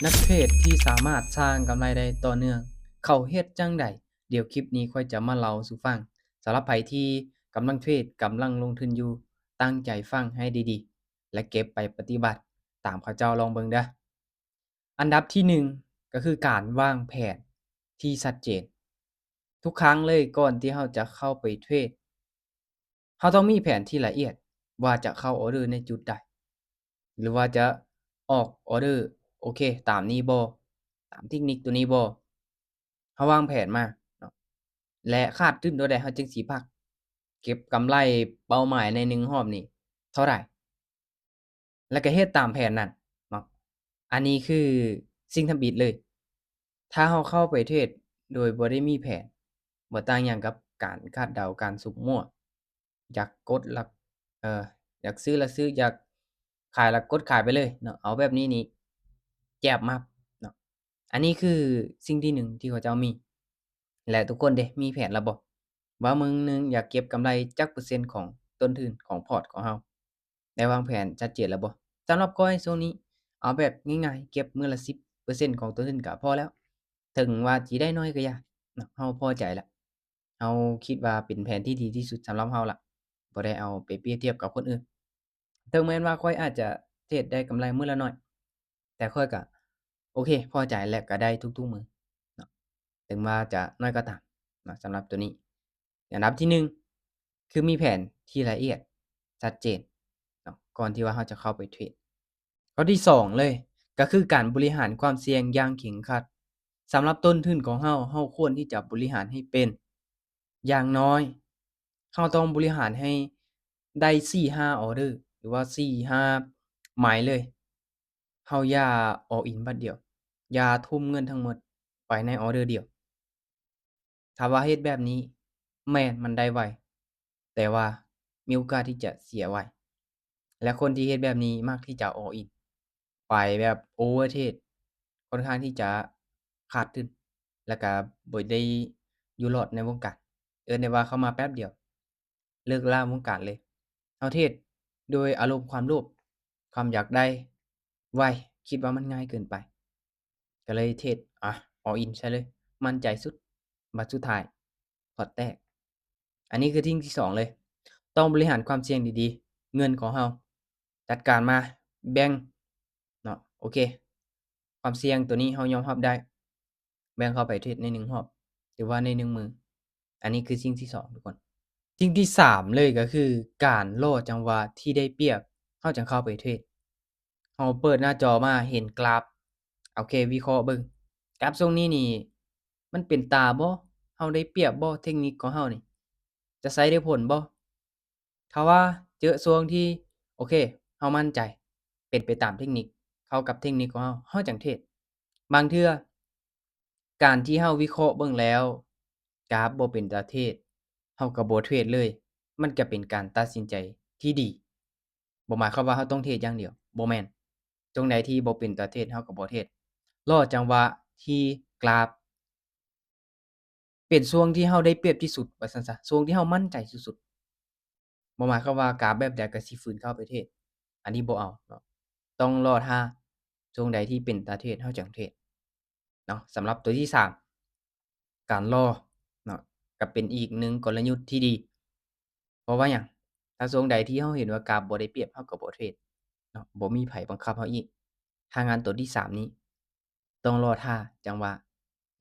ນັກເທຣດທີ່ສາມາດສ້າງກຳໄລໄດ້ຕໍ່ເນື່ອງ ເຂົາເຮັດຈັ່ງໃດ? ດຽວຄລິບນີ້ຂ້ອຍຈະມາເລົ່າສູ່ຟັງ. ສຳລັບໃຜທີ່ກຳລັງເທຣດ, ກຳລັງລົງທຶນຢູ່, ຕັ້ງໃຈຟັງໃຫ້ດີໆ ແລະ ເກັບໄປປະຕິບັດຕາມເຂົາເຈົ້າລອງເບິ່ງເດີ້. ອັນດັບທີໜຶ່ງ ກໍຄືການວາງແຜນທີ່ຊັດເຈນ. ທຸກຄັ້ງເລີຍ ກ່ອນທີ່ເຮົາຈະເຂົ້າໄປເທຣດ, ເຮົາຕ້ອງມີແຜນທີ່ລະອຽດວ່າຈະເຂົ້າອໍເດີໃນຈຸດໃດ ຫຼືວ່າຈະອອກອໍເດີ ໂອເຄ ຕາມນີ້ບໍ່, ຕາມເທັກນິກຕົວນີ້ບໍ່. ເຮົາວາງແຜນມາເນາະ ແລະ ຂາດທຶນຕົວໃດ ເຮົາຈຶ່ງຊິພັກ ເກັບກຳໄລເປົ້າໝາຍໃນໜຶ່ງຮອບນີ້ເທົ່າໃດ ແລ້ວກໍເຮັດຕາມແຜນນັ້ນເນາະ. ອັນນີ້ຄືສິ່ງທຳອິດເລີຍ. ຖ້າເຮົາເຂົ້າໄປເທຣດໂດຍບໍ່ໄດ້ມີແຜນ, ບໍ່ຕ່າງຫຍັງກັບການຄາດເດົາ, ການສຸກມົ້ວ, ຢາກກົດລະ, ເອີ, ຢາກຊື້ລະຊື້, ຢາກຂາຍລະກົດຂາຍໄປເລີຍເນາະ. ເອົາແບບນີ້ນີ້ແຈບມັບເນາະ. ອັນນີ້ຄືສິ່ງທີໜຶ່ງທີ່ເຂົາເຈົ້າມີ. ແລະ ທຸກຄົນເດ ມີແຜນລະບໍ່ ວ່າມື້ໜຶ່ງຢາກເກັບກຳໄລຈັກເປີເຊັນຂອງຕົ້ນທຶນຂອງພອດຂອງເຮົາ? ໄດ້ວາງແຜນຊັດເຈນລະບໍ່? ສຳລັບຂ້ອຍຊ່ວງນີ້ ເອົາແບບງ່າຍໆ ເກັບມື້ລະສິບເປີເຊັນຂອງຕົ້ນທຶນກະພໍແລ້ວ. ເຖິງວ່າຊິໄດ້ໜ້ອຍກະຢ່າເນາະ, ເຮົາພໍໃຈລະ. ເຮົາຄິດວ່າເປັນແຜນທີ່ດີທີ່ສຸດສຳລັບເຮົາລະ. ບໍ່ໄດ້ເອົາໄປປຽບທຽບກັບຄົນອື່ນ. ເຖິງແມ່ນວ່າຂ້ອຍອາດຈະເທຣດໄດ້ກຳໄລມື້ລະໜ້ອຍ, ແຕ່ຂ້ອຍກະໂອເຄ ພໍໃຈ ແລະ ກະໄດ້ທຸກໆມື້ເນາະ, ເຖິງວ່າຈະໜ້ອຍກໍຕາມເນາະ. ສຳລັບຕົວນີ້ ອັນດັບທີໜຶ່ງ ຄືມີແຜນທີ່ລະອຽດຊັດເຈນເນາະ ກ່ອນທີ່ວ່າເຮົາຈະເຂົ້າໄປເທຣດ. ຂໍ້ທີສອງເລີຍ ກໍຄືການບໍລິຫານຄວາມສ່ຽງຢ່າງເຄັ່ງຄັດ. ສຳລັບຕົ້ນທຶນຂອງເຮົາ, ເຮົາຄວນທີ່ຈະບໍລິຫານໃຫ້ເປັນ. ຢ່າງນ້ອຍເຮົາຕ້ອງບໍລິຫານໃຫ້ໄດ້ສີ່ຫ້າອໍເດີ ຫຼືວ່າສີ່ຫ້າໄມເລີຍ. ເຮົາຢ່າ all in ບາດດຽວ, ຢ່າທຸ່ມເງິນທັງໝົດໄປໃນອໍເດີດຽວ. ຖ້າວ່າເຮັດແບບນີ້ ແມ່ນມັນໄດ້ໄວ, ແຕ່ວ່າມີໂອກາດທີ່ຈະເສຍໄວ. ແລະ ຄົນທີ່ເຮັດແບບນີ້ມັກທີ່ຈະ all in ໄປແບບ over trade ຄ່ອນຂ້າງທີ່ຈະຂາດທຶນ ແລ້ວກະບໍ່ໄດ້ຢູ່ລອດໃນວົງການ. ເອີ້ນໄດ້ວ່າເຂົ້າມາແປັບດຽວ ເລີກລາວົງການເລີຍ. ເຮົາເທຣດໂດຍອາລົມຄວາມໂລບ, ຄວາມຢາກໄດ້ໄວ, ຄິດວ່າມັນງ່າຍເກີນໄປ ກໍເລີຍເທຣດ ອະ all in ໃສ່ເລີຍ, ໝັ້ນໃຈສຸດ. ບັດສຸດທ້າຍ ພອດແຕກ. ອັນນີ້ຄືສິ່ງທີສອງເລີຍ, ຕ້ອງບໍລິຫານຄວາມສ່ຽງດີໆ. ເງິນຂອງເຮົາ ຈັດການມາ ແບ່ງເນາະ. ໂອເຄ ຄວາມສ່ຽງຕົວນີ້ເຮົາຍອມຮັບໄດ້, ແບ່ງເຂົ້າໄປເທຣດໃນໜຶ່ງຮອບ ຫຼືວ່າໃນໜຶ່ງມື້. ອັນນີ້ຄືສິ່ງທີສອງທຸກຄົນ. ສິ່ງທີສາມເລີຍກໍຄືການລໍຈັງຫວະທີ່ໄດ້ປຽບ ເຮົາຈັ່ງເຂົ້າໄປເທຣດ. ເຮົາເປີດໜ້າຈໍມາເຫັນກຣາຟ, ໂອເຄ ວິເຄາະເບິ່ງ ກຣາຟຊ່ວງນີ້ນີ້ ມັນເປັນຕາບໍ່? ເຮົາໄດ້ປຽບບໍ່? ເທັກນິກຂອງເຮົານີ້ ຈະໃຊ້ໄດ້ຜົນບໍ່? ຖ້າວ່າເຈີຊ່ວງທີ່ ໂອເຄ ເຮົາໝັ້ນໃຈ ເປັນໄປຕາມເທັກນິກ, ເຂົ້າກັບເທັກນິກຂອງເຮົາ, ເຮົາຈັ່ງເທຣດ. ບາງເທື່ອ ການທີ່ເຮົາວິເຄາະເບິ່ງແລ້ວ ກຣາຟບໍ່ເປັນຕາເທຣດ, ເຮົາກໍບໍ່ເທຣດເລີຍ, ມັນກໍເປັນການຕັດສິນໃຈທີ່ດີ. ບໍ່ໝາຍຄວາມວ່າເຮົາຕ້ອງເທຣດຢ່າງດຽວ, ບໍ່ແມ່ນ. ຊ່ວງໃດທີ່ບໍ່ເປັນຕາເທຣດ ເຮົາກໍບໍ່ເທຣດ. ລໍຈັງຫວະທີ່ກຣາຟ ເປັນຊ່ວງທີ່ເຮົາໄດ້ປຽບທີ່ສຸດວ່າຊັ້ນຊະ, ຊ່ວງທີ່ເຮົາໝັ້ນໃຈສຸດໆ. ບໍ່ໝາຍຄວາມວ່າກາບແບບໃດກໍຊິຟື້ນເຂົ້າໄປເທຣດ, ອັນນີ້ບໍ່ເອົາເນາະ. ຕ້ອງລໍຖ້າ, ຊ່ວງໃດທີ່ເປັນຕາເທຣດ ເຮົາຈັ່ງເທຣດເນາະ. ສຳລັບຕົວທີສາມ ການລໍເນາະ ກໍເປັນອີກໜຶ່ງກົນລະຍຸດທີ່ດີ. ເພາະວ່າຫຍັງ? ຖ້າຊ່ວງໃດທີ່ເຮົາເຫັນວ່າກາບບໍ່ໄດ້ປຽບ ເຮົາກໍບໍ່ເທຣດເນາະ, ບໍ່ມີໃຜບັງຄັບເຮົາອີກ. ຖ້າງານຕົວທີສາມນີ້ ຕ້ອງລໍຖ້າຈັງຫວະ,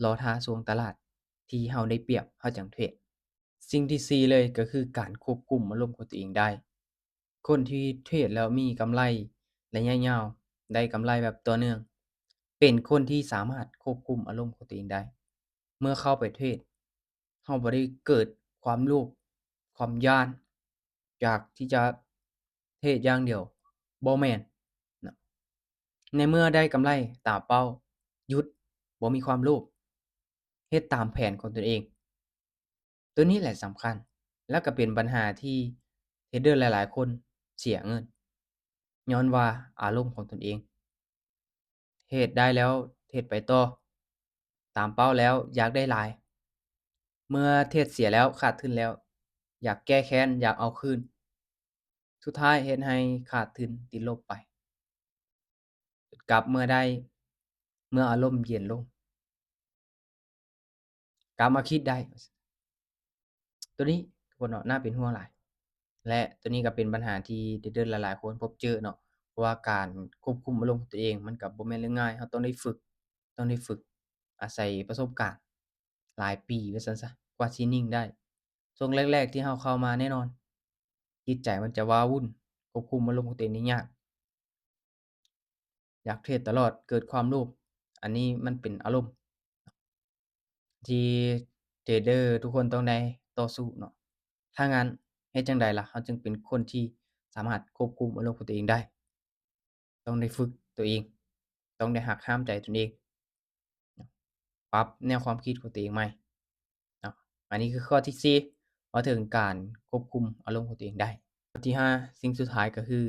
ລໍຖ້າຊ່ວງຕະຫຼາດທີ່ເຮົາໄດ້ປຽບ ເຮົາຈັ່ງເທຣດ. ສິ່ງທີສີ່ເລີຍກໍຄືການຄວບຄຸມອາລົມຂອງຕົວເອງໄດ້. ຄົນທີ່ເທຣດແລ້ວມີກຳໄລໄລຍະຍາວ, ໄດ້ກຳໄລແບບຕໍ່ເນື່ອງ, ເປັນຄົນທີ່ສາມາດຄວບຄຸມອາລົມຂອງຕົວເອງໄດ້. ເມື່ອເຂົ້າໄປເທຣດ ເຮົາບໍ່ໄດ້ເກີດຄວາມໂລບ, ຄວາມຢ້ານ ຢາກທີ່ຈະເທຣດຢ່າງດຽວ, ບໍ່ແມ່ນເນາະ. ໃນເມື່ອໄດ້ກຳໄລຕາມເປົ້າ, ຢຸດ, ບໍ່ມີຄວາມໂລບ, ເຮັດຕາມແຜນຂອງຕົນເອງ. ຕົວນີ້ແຫຼະສຳຄັນ ແລ້ວກໍເປັນບັນຫາທີ່ເທຣດເດີຫຼາຍໆຄົນເສຍເງິນ ຍ້ອນວ່າອາລົມຂອງຕົນເອງ. ເທຣດໄດ້ແລ້ວເທຣດໄປຕໍ່, ຕາມເປົ້າແລ້ວຢາກໄດ້ຫຼາຍ, ເມື່ອເທຣດເສຍແລ້ວ, ຂາດທຶນແລ້ວ, ຢາກແກ້ແຄ້ນ, ຢາກເອົາຄືນ, ສຸດທ້າຍເຮັດໃຫ້ຂາດທຶນຕິດລົບໄປ. ກັບເມື່ອໄດ້ ເມື່ອອາລົມເຢັນລົງ ກັບມາຄິດໄດ້. ໂຕນີ້ທຸກຄົນເນາະ ໜ້າເປັນຫ່ວງຫຼາຍ ແລະ ໂຕນີ້ກໍເປັນບັນຫາທີ່ເທຣດເດີຫຼາຍໆຄົນພົບເຈີເນາະ ເພາະວ່າການຄວບຄຸມອາລົມຂອງຕົວເອງ ມັນກໍບໍ່ແມ່ນເລື່ອງງ່າຍ. ເຮົາຕ້ອງໄດ້ຝຶກ ຕ້ອງໄດ້ຝຶກ ອາໄສປະສົບການຫຼາຍປີວ່າຊັ້ນຊະ ກວ່າຊິນິ່ງໄດ້. ຊ່ວງແລກໆທີ່ເຮົາເຂົ້າມາ ແນ່ນອນ ຈິດໃຈມັນຈະວ້າວຸ້ນ ຄວບຄຸມອາລົມຂອງຕົວເອງນີ້ຍາກ. ຢາກເທຣດຕະຫຼອດ ເກີດຄວາມໂລບ. ອັນນີ້ມັນເປັນອາລົມທີ່ເທຣດເດີທຸກຄົນຕ້ອງໄດ້ຕໍ່ສູ້ເນາະ. ຖ້າງນັ້ນເຮັດຈັ່ງໃດລະ ເຮົາຈຶ່ງເປັນຄົນທີ່ສາມາດຄວບຄຸມອາລົມຂອງຕົວເອງໄດ້? ຕ້ອງໄດ້ຝຶກຕົວເອງ, ຕ້ອງໄດ້ຫັກຫ້າມໃຈຕົນເອງ, ປັບແນວຄວາມຄິດຂອງຕົວເອງໃໝ່ເນາະ. ອັນນີ້ຄືຂໍ້ທີສີ່ ເວົ້າເຖິງການຄວບຄຸມອາລົມຂອງຕົວເອງໄດ້. ຂໍ້ທີຫ້າ ສິ່ງສຸດທ້າຍກໍຄື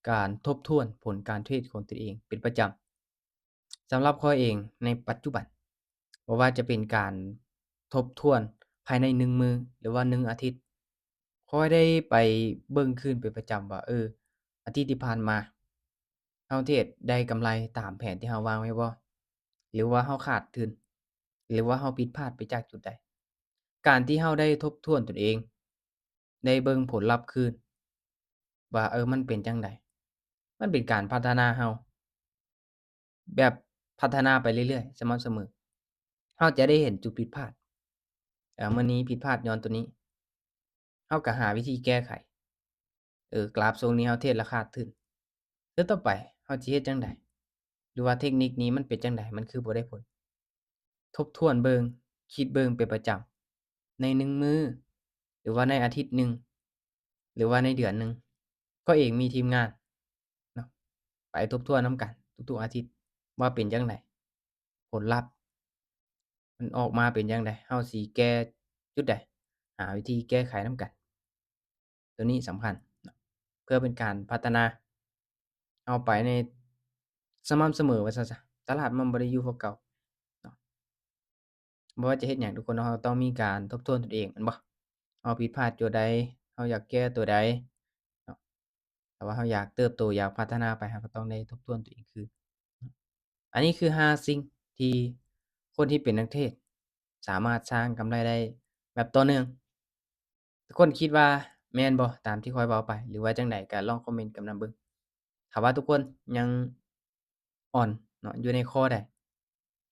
ການທົບທວນຜົນການເທຣດຂອງຕົນເອງເປັນປະຈຳ. ສຳລັບຂ້ອຍເອງໃນປັດຈຸບັນ ບໍ່ວ່າຈະເປັນການທົບທວນພາຍໃນໜຶ່ງມື້ ຫຼືວ່າໜຶ່ງອາທິດ, ຂ້ອຍໄດ້ໄປເບິ່ງຄືນເປັນປະຈຳວ່າ ເອີ ອາທິດທີ່ຜ່ານມາ ເຮົາເທຣດໄດ້ກຳໄລຕາມແຜນທີ່ເຮົາວາງໄວ້ບໍ່? ຫຼືວ່າເຮົາຂາດທຶນ? ຫຼືວ່າເຮົາຜິດພາດໄປຈາກຈຸດໃດ? ການທີ່ເຮົາໄດ້ທົບທວນຕົນເອງ, ໄດ້ເບິ່ງຜົນລັບຄືນວ່າ ເອີ ມັນເປັນຈັ່ງໃດ? ມັນເປັນການພັດທະນາເຮົາ ແບບພັດທະນາໄປເລື້ອຍໆ ສະໝ່ຳສະເໝີ. ເຮົາຈະໄດ້ເຫັນຈຸດຜິດພາດ. ເອີ ມື້ນີ້ຜິດພາດຍ້ອນໂຕນີ້. ເຮົາກໍຫາວິທີແກ້ໄຂ. ເອີ ກຣາຟຊ່ວງນີ້ເຮົາເທຣດລະຂາດທຶນ. ແລ້ວຕໍ່ໄປເຮົາຊິເຮັດຈັ່ງໃດ? ຫຼືວ່າເທັກນິກນີ້ມັນເປັນຈັ່ງໃດ? ມັນຄືບໍ່ໄດ້ຜົນ? ທົບທວນເບິ່ງ, ຄິດເບິ່ງເປັນປະຈຳ ໃນໜຶ່ງມື້ ຫຼືວ່າໃນອາທິດໜຶ່ງ ຫຼືວ່າໃນເດືອນໜຶ່ງ. ຂ້ອຍເອງມີທີມງານເນາະ ໄປທົບທວນນຳກັນທຸກໆອາທິດວ່າເປັນຈັ່ງໃດ, ຜົນລັບມັນອອກມາເປັນຈັ່ງໃດ, ເຮົາຊິແກ້ຈຸດໃດ, ຫາວິທີແກ້ໄຂນຳກັນ. ໂຕນີ້ສຳຄັນເນາະ ເພື່ອເປັນການພັດທະນາເຮົາໄປໃນສະໝ່ຳສະເໝີວ່າຊັ້ນຊະ. ຕະຫຼາດມັນບໍ່ໄດ້ຢູ່ຄືເກົ່າເນາະ. ບໍ່ວ່າຈະເຮັດຫຍັງທຸກຄົນເນາະ ເຮົາຕ້ອງມີການທົບທວນຕົນເອງ ແມ່ນບໍ່? ເຮົາຜິດພາດຈຸດໃດ, ເຮົາຢາກແກ້ຕົວໃດເນາະ. ຖ້າວ່າເຮົາຢາກເຕີບໂຕ, ຢາກພັດທະນາໄປ, ເຮົາກໍຕ້ອງໄດ້ທົບທວນຕົວເອງຄືນ. ອັນນີ້ຄືຫ້າສິ່ງທີ່ຄົນທີ່ເປັນນັກເທຣດສາມາດສ້າງກຳໄລໄດ້ແບບຕໍ່ເນື່ອງ. ທຸກຄົນຄິດວ່າແມ່ນບໍ່ ຕາມທີ່ຂ້ອຍເວົ້າໄປ ຫຼືວ່າຈັ່ງໃດ ກໍລອງຄອມເມັນກັນນຳເບິ່ງ. ຖ້າວ່າທຸກຄົນຍັງອ່ອນເນາະ ຢູ່ໃນຂໍ້ໃດ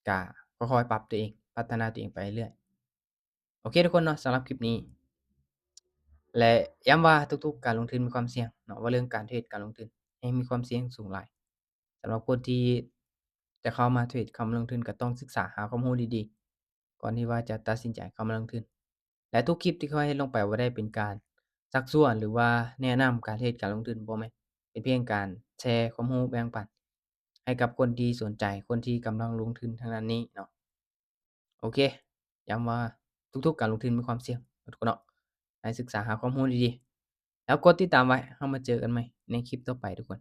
ກະຄ່ອຍໆປັບຕົວເອງ, ພັດທະນາຕົວເອງໄປເລື້ອຍ. ໂອເຄທຸກຄົນເນາະ, ສຳລັບຄລິບນີ້ ແລະ ຢ້ຳວ່າທຸກໆການລົງທຶນມີຄວາມສ່ຽງເນາະ, ເວົ້າເລື່ອງການເທຣດການລົງທຶນແຮ່ງມີຄວາມສ່ຽງສູງຫຼາຍ. ສຳລັບຄົນທີ່ຈະເຂົ້າມາເທຣດ, ເຂົ້າມາລົງທຶນ ກໍຕ້ອງສຶກສາຫາຄວາມຮູ້ດີໆ ກ່ອນທີ່ວ່າຈະຕັດສິນໃຈເຂົ້າມາລົງທຶນ. ແລະ ທຸກຄລິບທີ່ຂ້ອຍເຮັດລົງໄປ ບໍ່ໄດ້ເປັນການຊັກຊວນ ຫຼືວ່າແນະນຳການເຮັດການລົງທຶນ, ບໍ່ແມ່ນ, ເປັນພຽງການແຊຄວາມຮູ້ແບ່ງປັນໃຫ້ກັບຄົນທີ່ສົນໃຈ, ຄົນທີ່ກຳລັງລົງທຶນທາງດ້ານນີ້ເນາະ. ໂອເຄ, ຢ້ຳວ່າທຸກໆການລົງທຶນມີຄວາມສ່ຽງເນາະ ໃຫ້ສຶກສາຫາຄວາມຮູ້ດີໆ ແລ້ວກົດຕິດຕາມໄວ້. ເຮົາມາເຈີກັນໃໝ່ໃນຄລິບຕໍ່ໄປທຸກຄົນ.